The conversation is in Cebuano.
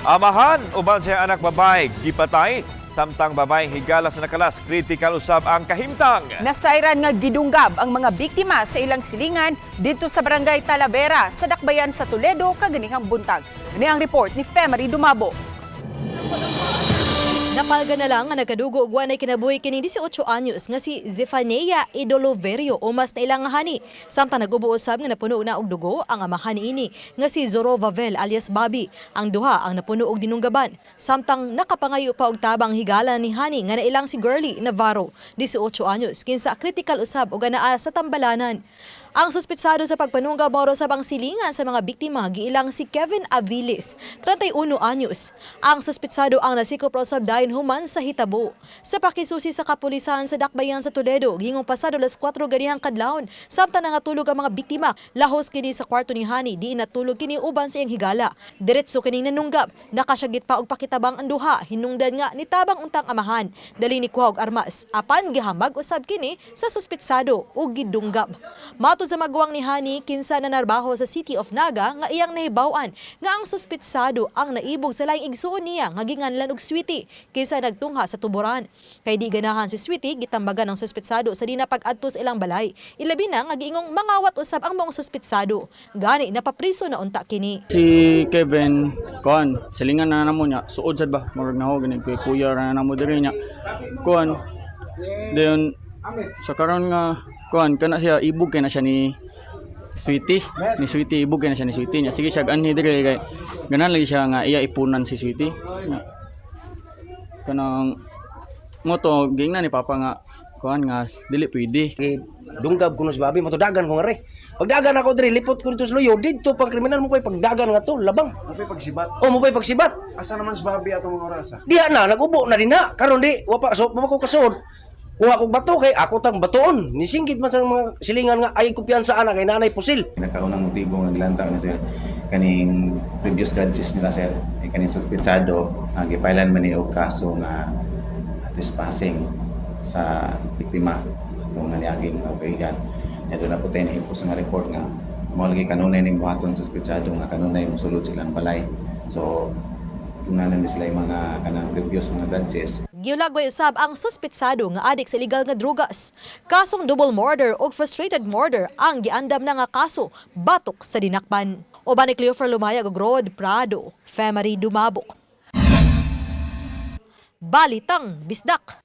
Amahan uban sa anak babae gipatay samtang babaeng higala sa nakalas, critical usab ang kahimtang. Nasayran nga gidunggab ang mga biktima sa ilang silingan didto sa Barangay Talavera sa Dakbayan sa Toledo kaganihang buntag. Ini ang report ni Femery Dumabo. Napalga na lang nga nagkadugo og walay kinabuhi kining 18 anyos nga si Zephania Idoloverio o mas nailang nga hani. Samtang nag-ubo usab nga napuno na og dugo ang amahan niini nga si Zorovavel alias Bobby. Ang duha ang napuno og dinunggaban. Samtang nakapangayo pa og tabang higala ni hani nga nailang si Girly Navarro, 18 anyos, kinsa critical usab og anaa sa tambalanan. Ang suspitsado sa pagpanunggab mao sa ang silingan sa mga biktima, giilang si Kevin Aviles, 31 anyos. Ang suspitsado ang nasikop ra usab dayon human sa hitabo. Sa pakisusi sa kapulisan sa Dakbayan sa Toledo, gingong pasado alas 4 ganihang kadlawon, samtang nangatulog ang mga biktima. Lahos kini sa kwarto ni Hani, diin natulog kini uban sa iyang higala. Diretso kining nanunggab, nakasyagit pa og pakitabang ang duha, hinungdan nga nitabang untang amahan. Dali ni kuha og armas, apan gihamag usab kini sa suspitsado ug gidunggab. Matod sa maguwang ni Hani, kinsa nanarbaho sa City of Naga, nga iyang nahibaw-an nga ang suspitsado ang naibog sa laing igsuon niya nga ginganlan og Sweetie, kinsa nagtungha sa tuboran. Kay di ganahan si Sweetie, gitambagan ang suspitsado sa di na pag-adto sa ilang balay. Ilabi na nga giingong mangawat usab ang maong suspitsado. Gani napapriso na unta kini. Si Kevin, kuan, silingan na namo niya, suod sad ba, murag na ho, ganit kuya kuya ra na namo diri niya. Kuan, dayon sa karon nga kuan kana siya ibog kay na siya ni Sweetie, ni Sweetie, ibog kay na siya ni Sweetie niya. Sige siya anhi diri kay ganan lagi siya nga iya ipunan si Sweetie. Nya, kanang mo to giingnan ni Papa nga kuan nga dili pwede. Kay dunggab ko no si Bobby, matudagan ko nga re. Pagdagan ako diri, lipot ko dito sa luyo, didto pang kriminal mo pa'y pagdagan nga to, labang. Mapay pagsibat. O mo pa'y pagsibat. Asa naman si Bobby atong mga oras ah? Diha na, nagubo na din na. Karon di, wa pa, so, wa ko kasuod. Kuha kog bato kay ako tang batoon. Nisingkit man sa mga silingan nga ay kumpiyansa ana kay nanay pusil. Nakaunang motibo nga gilantaw ni sir kaning previous grudges nila, sir, eh, kaning suspetsado ang gipailan man ni og kaso nga trespassing sa biktima kung naniaging kaibigan niya. Doon na po tayo nahipos nga report nga mao lagi kanunay ning buhaton suspetsado nga kanunay mosulod silang balay, so kunanan ni sila yung mga kanang previous mga grudges. Giulagway usab ang suspitsado nga adik sa illegal nga drugas. Kasong double murder ug frustrated murder ang giandam na nga kaso batok sa dinakpan. Uban ni Cleofer Lumayag ug Rod Prado, Femery Dumabok. Balitang Bisdak.